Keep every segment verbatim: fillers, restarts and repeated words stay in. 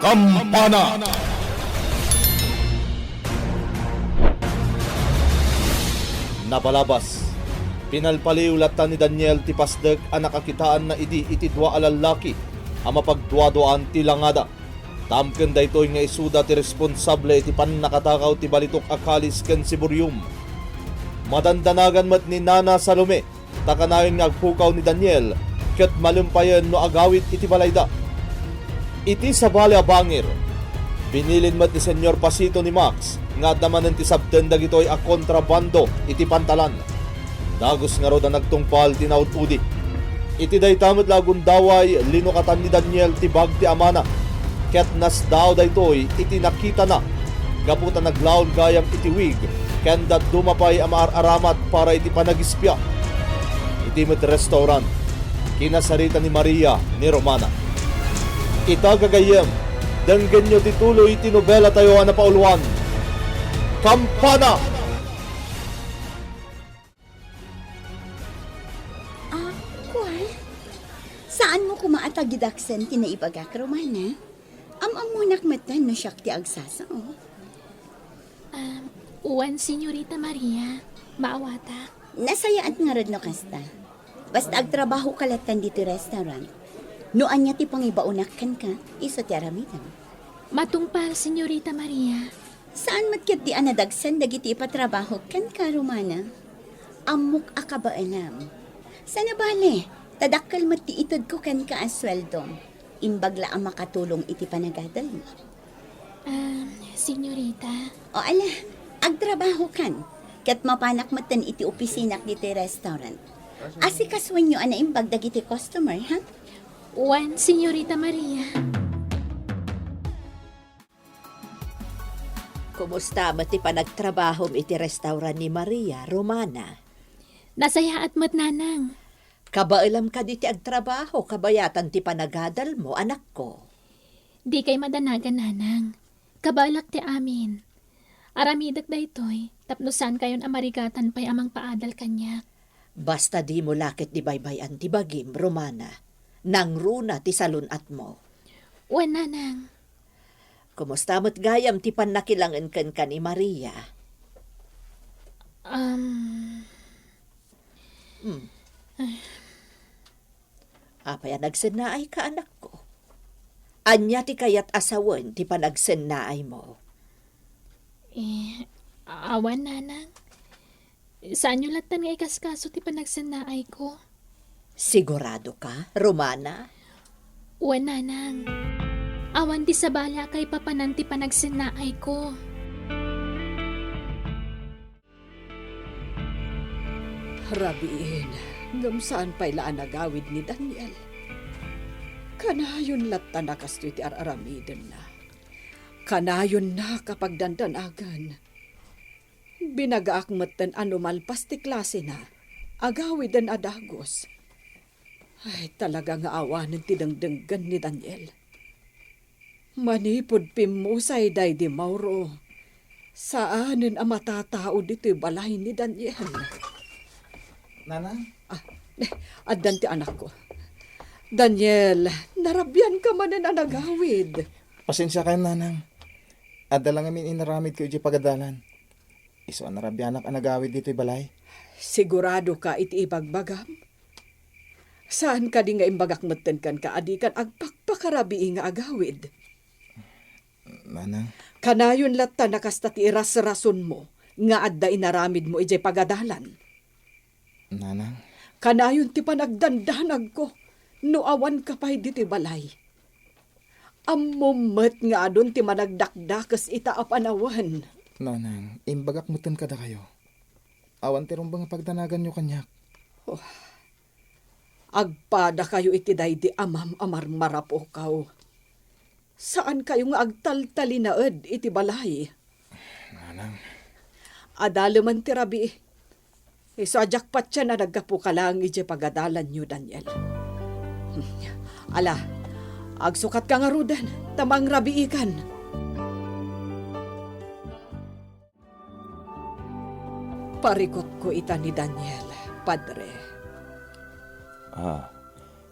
Kampana. Napalabas, pinalpaliw latta ni Daniel ti pasdek a nakakitaanna idi iti dua a lallaki a mapagduaduaan ti langada. Tamken daytoy nga isuda ti responsable iti pannakatakaw ti balitok a kalis ken siburium. Madandanagan met ni Nana Salome ta kanayon nga agpukaw ni Daniel ket malempayen no agawid iti balayda. Iti sabali a bangir, binilin met ni Señor Pasito ni Max nga adda manen ti sabten dagitoy a kontrabando iti pantalan. Dagus ngarud a nagtungpal ti naud-udi. Iti dayta met la a gundaway, linukatan ni Daniel ti bag ti amana, ket nasdaaw daytoy iti nakitana gapu ta naglaon gayam iti wig ken dadduma pay a maar-aramat para iti panagispia. Iti met restaurant, kinasarita ni Maria ni Romana. Ita gagayyem, denggenyo ti tuloy ti nobelatayo a napauluan, Kampana! Ah, kuan? Saanmo koma a tagidaksen ti naibagak, Romana? Am-ammonak metten no siak ti agsasao. Um, wen, Señorita Maria, maawatak. Nasayaat ngarud no kasta. Basta agtrabahoka latta ditoy restaurant. No ania ti pangibaonak kenka, isu ti aramidem. Matungpal, Señorita Maria. Saan met ketdi a nadagsen dagiti ipatrabahok kenka, Romana? Ammok a kabaelam. Saan a bale, ta dakkel met ti itedko kenka a sueldo. Imbag la a makatulong iti panagadalmo. Ah, Señorita. O ala, agtrabahokan. Ket mapanak metten iti opisinak ditoy restaurant. Asikasuenyo a naimbag dagiti customer, ha? Wen, Señorita Maria. Kumusta met ti panagtrabahom iti restaurant ni Maria, Romana? Nasayaat met, Nanang. Kabaelam kadi ti agtrabaho kabayatan ti panagadalmo, anakko? Dikay madanagan, Nanang. Kabaelak ti amin. Aramidek daytoy tapno saankayon a marigatan pay a mangpaadal kaniak. Basta dimo la ketdi baybay-an ti bagim, Romana. Nangruna ti salun-atmo. Wen, Nanang. Kumusta met gayam ti pannakilangen kenka ni Maria? Um. Hmm. Apay a nagsennaayka, anakko? Ania ti kayat a sawen ti panagsennaaymo? Eh, awan, Nanang. Saanyo lattan nga ikaskaso ti panagsennaayko. Siguradoka, Romana? Wen, Nanang. Awan ti sabali a kaipapanan ti panagsennaayko. Rabiin, ngem saan pay la a nagawid ni Daniel. Kanayon lattan a kastoy ti ar-aramidenna. Kanayonna a pagdandanagan. Binagaak metten a no malpas ti klasena, agawiden a dagus. Ay, talaga nga awanen ti dengdenggen ni Daniel. Manipud pimmusay daydi Mauro, saanen a matatao ditoy balay ni Daniel. Nanang? Ah, eh, addan ti anakko. Daniel, narabianka manen a nagawid. Pasensiakayon, Nanang. Adda la ngamin inaramidko idiay pagadalan. Isu a narabianak a nagawid ditoy balay. Siguradoka iti ibagbagam? Saan kadi nga imbagak metten kenka a dikan agpakpakarabii nga agawid? Nanang. Kanayon latta a kasta ti irasrasonmo nga adda inaramidmo idiay pagadalan. Nanang. Kanayon ti panagdandanagko no awanka pay ditoy balay. Ammom met nga adun ti managdakdakes ita a panawen. Nanang, imbagak metten kadakayo. Awan ti rumbeng a pagdanaganyo kaniak. Oh. Agpadakayo iti daydi amam a marmarapukaw. Saankayo nga agtaltalinaed iti balay. Nanang. Adaleman ti rabii. Isu a diak patien a naggapuka laeng idiay pagadalanyo, Daniel. Ala, agsukatka ngaruden, ta mangrabiikan. Parikutko ita ni Daniel, Padre. Ah,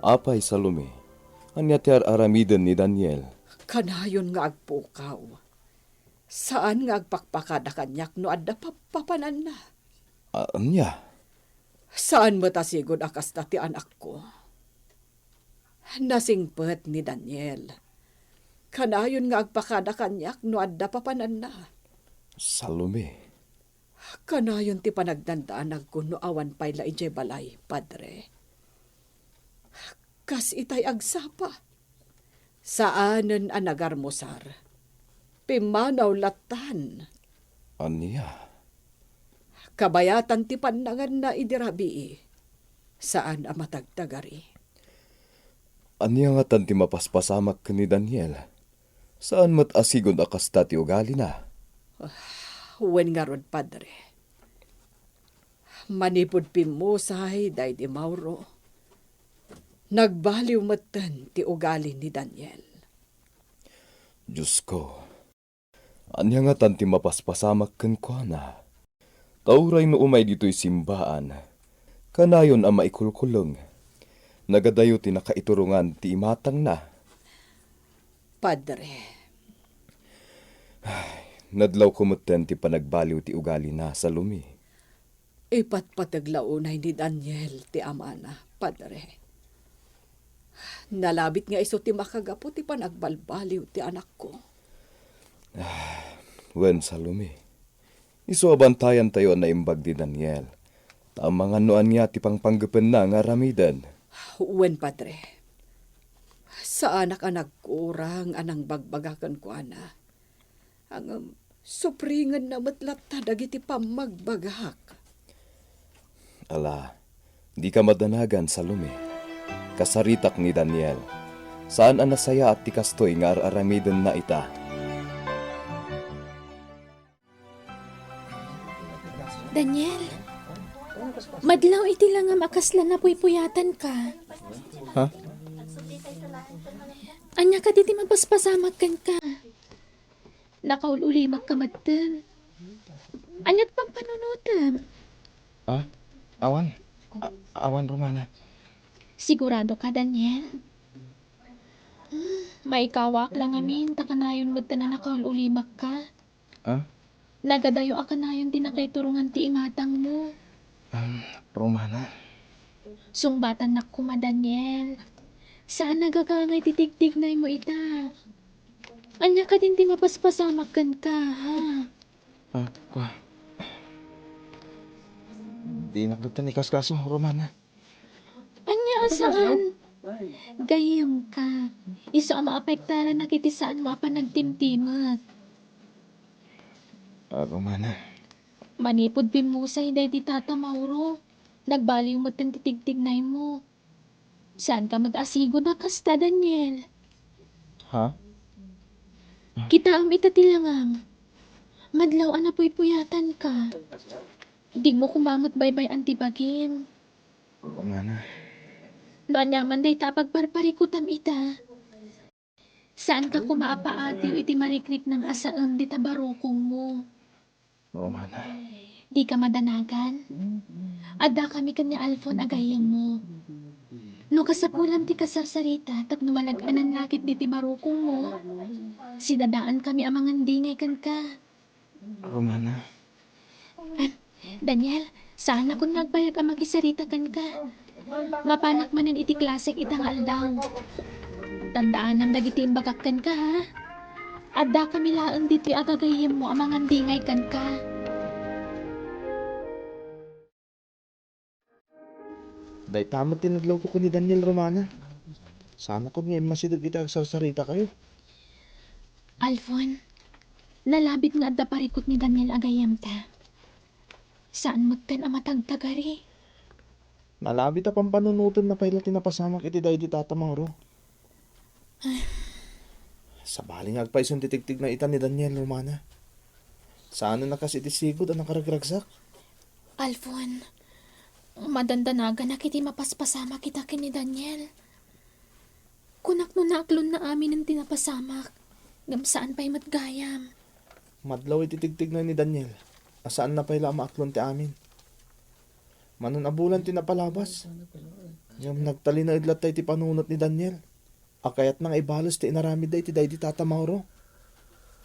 apay, Salome, ania ti ar-aramiden ni Daniel? Kanayon nga agpukaw. Saan nga agpakpakada kaniak no adda papapananna. A-, ania? Saan met a sigud a kasta ti anakko. Nasingpet ni Daniel. Kanayon nga agpakada kaniak no adda papananna. Salome. Kanayon ti panagdandanagko no awan pay la idiay balay, Padre. Kas itay agsapa. Saanen a nagarmusar. Pimmanaw lattan. Ania? Kabayatan ti pannanganna idi rabii. Saan a matagtagari. Ania ngatan ti mapaspasamak ken ni Daniel? Saan met a sigud a kasta ti ugalina? Ah, wen ngarud, Padre. Manipud pimmusay daydi Mauro, nagbaliw metten ti ugali ni Daniel. Diosko, ania ngatan ti mapaspasamak kenkuana? Ta uray no umay ditoy simbaan, kanayon a maikulkuleng. Nagadayo ti nakaiturongan ti imatangna. Padre. Ay, nadlawko metten ti panagbaliw ti ugalina, Salome. Ipatpateg la unay ni Daniel ti amana, Padre. Nalabit nga isu ti makagapu ti panagbalbaliw ti anakko. Ah, wen, Salome. Isu a bantayantayo a naimbag ni Daniel. Ta amangan no ania ti pangpanggepenna nga aramiden. Wen, Padre. Saanak a nagkurang a nangbagbagak kenkuana. Ngem, supringenna met latta dagiti pammagbagak. Ala, dika madanagan, Salome. Kasaritak ni Daniel. Saan a nasayaat ti kastoy nga ar-aramidenna ita. Daniel, madlaw iti langam a kasla napuypuyatanka. Ha? Ania kadi ti mapaspasamak kenka? Nakaul-ulimakka metten. Ania ti pampanunotem? Ah, awan. A-, awan, Romana. Sigurado ka, Daniel? Hmm, maikawak lang amin, ta kanayon metten a nakaul-ulimakka. Ah? Nagadayo a kanayon ti nakaiturongan ti imatangmo. Um, Romana. Sungbatannak koma, Daniel. Saan a gagangay ti tigtignaymo ita. Ania kadin ti mapaspasamak kenka, ha? Ah, kua. Dinak metten ikaskaso, Romana. Ania a saan? Gayyemka. Isu a maapektarannak iti saanmo a panagtimtimek. Ah, Romana. Manipud pimmusay daydi Tata Mauro, nagbaliw metten ti tigtignaymo. Saanka met a sigud a kasta, Daniel. Ha? Kitaem ita ti langam. Madlaw a napuypuyatanka. Dimo koma met baybay-an ti bagim. Romana. No aniaman dayta a pagparparikutam ita, saanka koma a paatiw iti marikriknam a saem dita barukongmo. Romana. Dika madanagan? Addakami ken ni Alfon a gayyemmo. No kasapulam ti kasarsarita tapno malag-anan la ketdi ti barukongmo, sidadaankami a mangandingay kenka. Romana. Ah, Daniel, saanakon nga agbayag a makisarita kenka. Mapanak manen iti klasek ita nga aldaw. Tandaanam dagiti imbagak kenka, ha? Addakami laeng ditoy a gagayyemmo a mangandingay kenka. Dayta met ti nadlawko ken ni Daniel, Romana. Saanakon nga immasideg iti agsarsarita kayo. Alfon, nalabit nga adda parikut ni Daniel a gayyemta. Saan metten a matagtagari. Nalabit a pampanunotenna pay la ti napasamak iti daydi Tata Mauro. Sabali nga agpayson ti tigtignay ita ni Daniel, Romana. Saanen a kas iti sigud a nakaragragsak. Alfon, madandanaganak iti mapaspasamak ita ken ni Daniel. Kunak no naaklonna aminen ti napasamak, ngem saan pay met gayam. Madlaw iti tigtignay ni Daniel a saanna pay la a maaklon ti amin. Manen a bulan ti napalabas, ngem nagtalinaed latta iti panunot ni Daniel. A kayatna nga ibales ti inaramidda iti daydi Tata Mauro.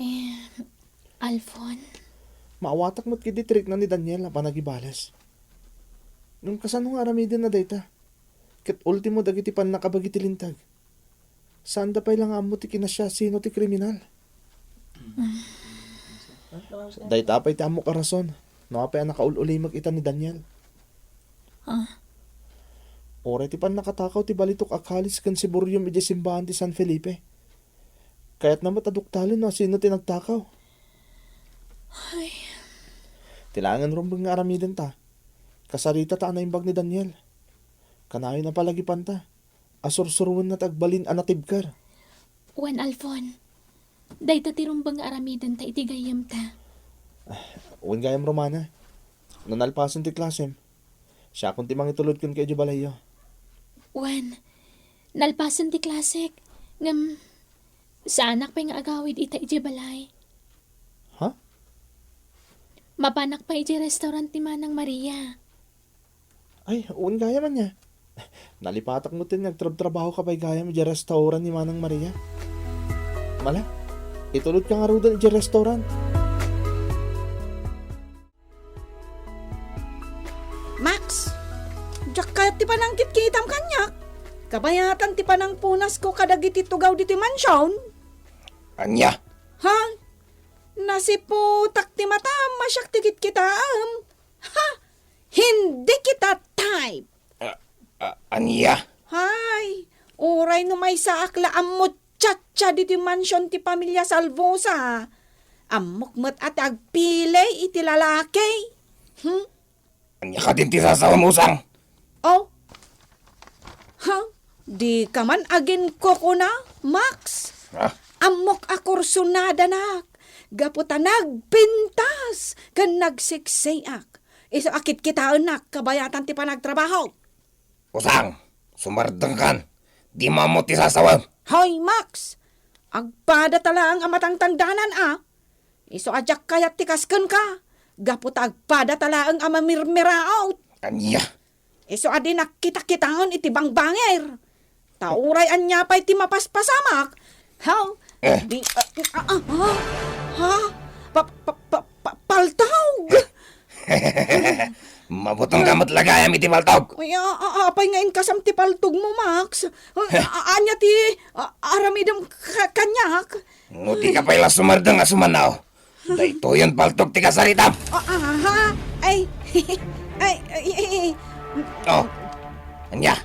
Eh, Alfon? Maawatak met ketdi ti rikna ni Daniel a panagibales. Ngem kasano nga aramidenna dayta? Ket ultimo dagiti pannakabagi ti linteg. Saanda pay la nga ammo ti kinasiasino ti kriminal. Dayta pay ti ammok a rason no apay a nakaul-ulimek ita ni Daniel. Ah. Uray ti pannakatakaw ti balitok a kalis ken siborium idiay simbaan ti San Felipe. Kayatna met a duktalen no asino ti nagtakaw. Ay. Ti laengen rumbeng nga aramidenta. Kasaritata a naimbag ni Daniel. Kanayon a palagipanta a sursuroenna ti agbalin a natibker. Wen, Alfon, dayta ti rumbeng nga aramidenta iti gayyemta. Wen gayam, Romana, no nalpasen ti klasem, siakon ti mangitulod kenka idiay balayyo. Wen, nalpasen ti klasek, ngem saanak pay nga agawid ita idiay balay. Ha? Mapanak pay idiay restaurant ni Manang Maria. Ay, wen gayam ania. Nalipatak met nga agtrabtrabahoka pay gayam idiay restaurant ni Manang Maria. Mala, itulodka ngaruden idiay restaurant. Max, diak kayat ti panangkitkitam kaniak. Kabayatan ti panangpunasko kadagiti tugaw ditoy mansion. Ania? Ha? Nasiputak ti matam a siak ti kitkitaem. Ha? Hindi kita type. A, a, ania? Hay, uray no maysaak la a muchacha ditoy mansion ti pamilia Salvosa. Ammok met a ti agpili iti lalaki. Hmm? Ania kadin ti sasawam, Usang? Oh? Ha? Dika man aginkukuna, Max? Ha? Ammok a kursonadanak gapu ta nagpintas ken nagsiksiak. Isu a kitkitaennak kabayatan ti panagtrabaho. Usang, sumardengkan. Dimo ammo ti sasawem. Hoy, Max! Agpadata laeng a matangtangdanan, a. Isu a diak kayat ti kas kenka, gapu ta agpadata laeng a mamirmiraot. Ania? Isu a dinak kitakitaen iti bangbangir. Ta uray ania pay ti mapaspasamak. Ha? Eh. Di, ah, ah, ah, ha? Ha? Pa, pa, pa, pa, paltog! Mabutongka met la gayam iti paltog. Ay, a, a, apay nga inkasam ti paltogmo, Max? A, a, ania ti, a, aramidem ka-, kaniak? No dika pay la sumardeng a sumannao, daytoyen paltog ti kasaritam. A, a, ha? Ay, ay, ay, ay, ay. Oh, ania?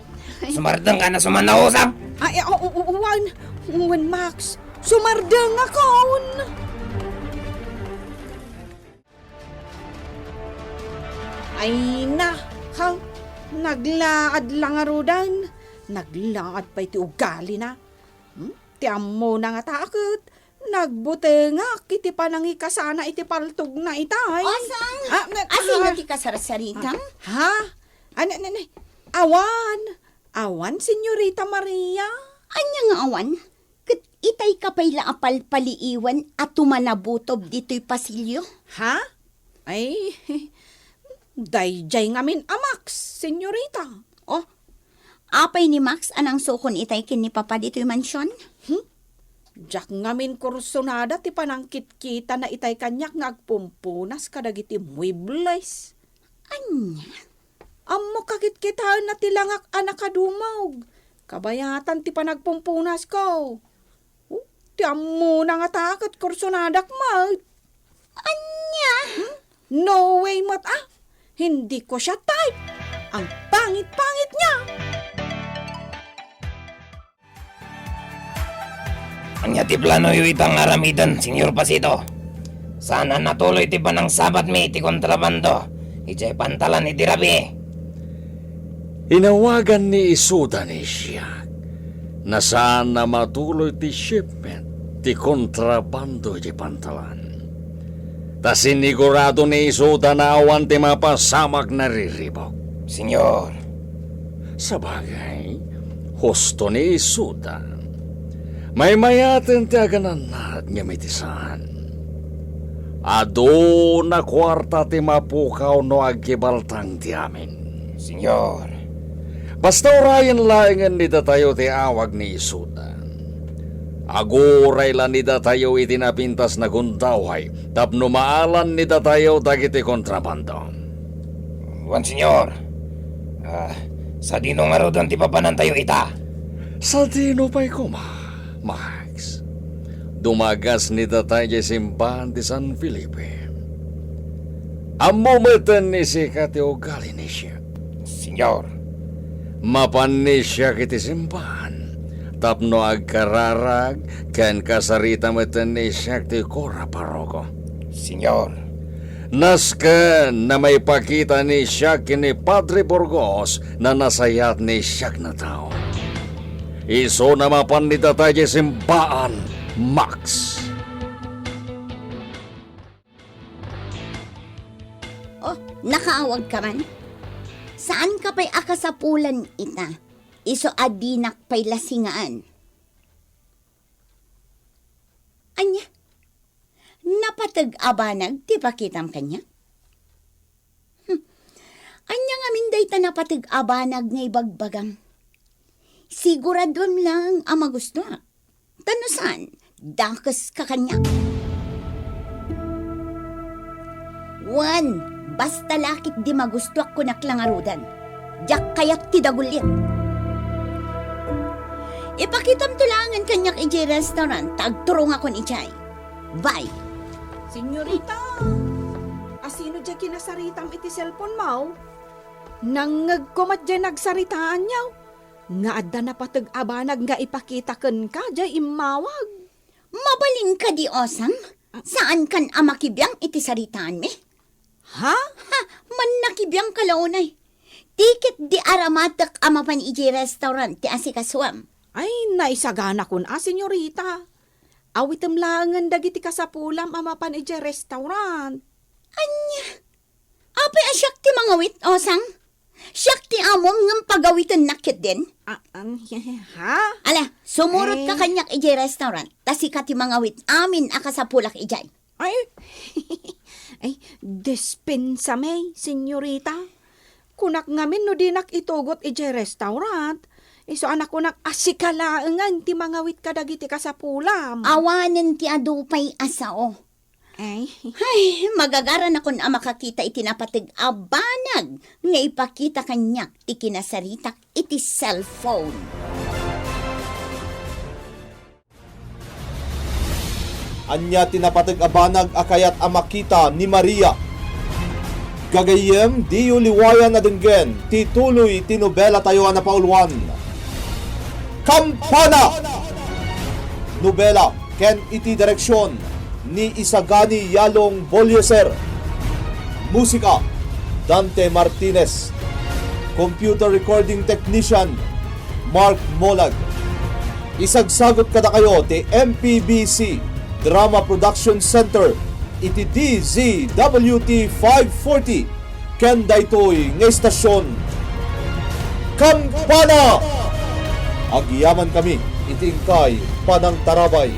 Sumardengkan a sumannao, Usang? Ay, o, o, o, wen, wen, Max. Sumardengakon. Ay na, ha? Naglaad la ngaruden. Naglaad pay ti ugalina. Hmm? Ti ammona ngata ket nagbutengak iti panangikasana iti paltogna itay. Usang, ah, na, asino ah, ti kasarsaritam? Ha? Ano, ano, ano? Awan. Awan, Senyorita Maria. Ania nga awan? Ket itayka pay la a palpaliiwen a tumanabutob ditoy pasilio? Ha? Ay, daydiay ngamin a Max, Senyorita. Oh, apay ni Max a nangsukon itay ken ni Papa ditoy mansion? Hmm? Diak ngamin kursonada ti panangkitkitana itay kaniak nga agpumpunas kadagiti muebles. Ania? Ammok a kitkitaenna ti langak a nakadumog. Kabayatan ti panagpumpunasko. Oh, ti ammona ngata ket kursonadak met. Ania? Hmm? No way met a. Hindi ko siya type. Ang pangit-pangit niya. Ania ti planoyo ita nga aramiden, Senyor Pasito? Saan a natuloy ti panangsabatmi iti kontrabando idiay pantalan iti rabii? Inawagan ni Isuda ni siak. Nasaan a matuloy ti shipment ti kontrabando idiay pantalan. Ta sinigurado ni Isuda nga awan ti mapasamak nga riribuk. Senyor. Sabagay, husto ni Isuda. Maymayaten ti aganannad ngem iti saan. Adu a kuarta ti mapukaw no agkibaltang ti amin. Senyor. Basta urayen laengen ni datayo ti awag ni Isuda. Aguray la ni datayo iti napintas nga gundaway tapno maalan ni datayo dagiti kontrabando. Wen, Señor. Ah, sadino ngaruden ti papanantayo ita? Sadino pay koma, Max? Dumagas ni datay idiay simbahan ti San Felipe. Ammo metten ni sika ti ugali ni Siak. Señor. Mapan ni Siak iti simbahan tapno agkararag ken kasarita metten ni Siak ti kura paroko. Señor. Nasken nga maipakita ni Siak ken ni Padre Burgos nga nasayaat ni Siak nga tao. Isuna mapan ni datay idiay simbahan, Max. Oh, nakaawag ka man? Saan ka pay a kasapulan ita? Isu a dinak pay lasingaan. Ania? Napateg a banag ti pakitam kaniak? Hmm. Ania ngamin dayta napateg a banag nga ibagbagam? Siguraduem laeng a magustuak. Ta no saan, dakeska kaniak. Wen, basta la ketdi magustuak, kunak la ngaruden. Diak kayat ti daguliek. Ipakitamto laengen kaniak idiay restaurant, ta agturongakon idiay. Bye. Senyorita, asino diay kinasaritam iti cellphone mo? Nangngegko met diay nagsaritaanyo nga adda napateg a banag nga ipakita kenka diay immawag. Mabalin kadi, Osang? Saankan a makibiang iti saritaanmi? Ha? Ha, mannakibiangka la unay. Ti ketdi aramatek a mapan idiay restaurant ti asikasuam. Ay, naisaganakon a, senyorita. Awitem laengen dagiti kasapulam a mapan idiay restaurant. Ania? Apay a siak ti mangawit, Osang? Siak ti amom ngem pagawitennak ketdin? Ah, ah, ha? Ala, sumurotka Eh. kaniak idiay restaurant, ta sika ti mangawit amin a kasapulak idiay. Ay, ay, dispensame, senyorita. Kunak ngamin no dinak itugot idiay restaurant, isu a nakunak a sika laengen ti mangawit kadagiti kasapulam. Awanen ti adu pay a sao. Ay. Ay, magagaranakon a makakita iti napateg a banag nga ipakita kaniak ti kinasaritak iti cellphone. Ania ti napateg a banag a kayat a makita ni Maria? Gagayyem, diyo liwayan a denggen ti tuloy ti nobelatayo a napauluan, Kampana! Nobela ken iti direksion ni Isagani Yalong Bolieser. Musika, Dante Martinez. Computer recording technician, Mark Molag. Isagsagut kadakayo ti M P B C Drama Production Center iti D Z W T five forty ken daytoy nga istasyon, Kampana! Agyamankami iti inkay panangtarabay.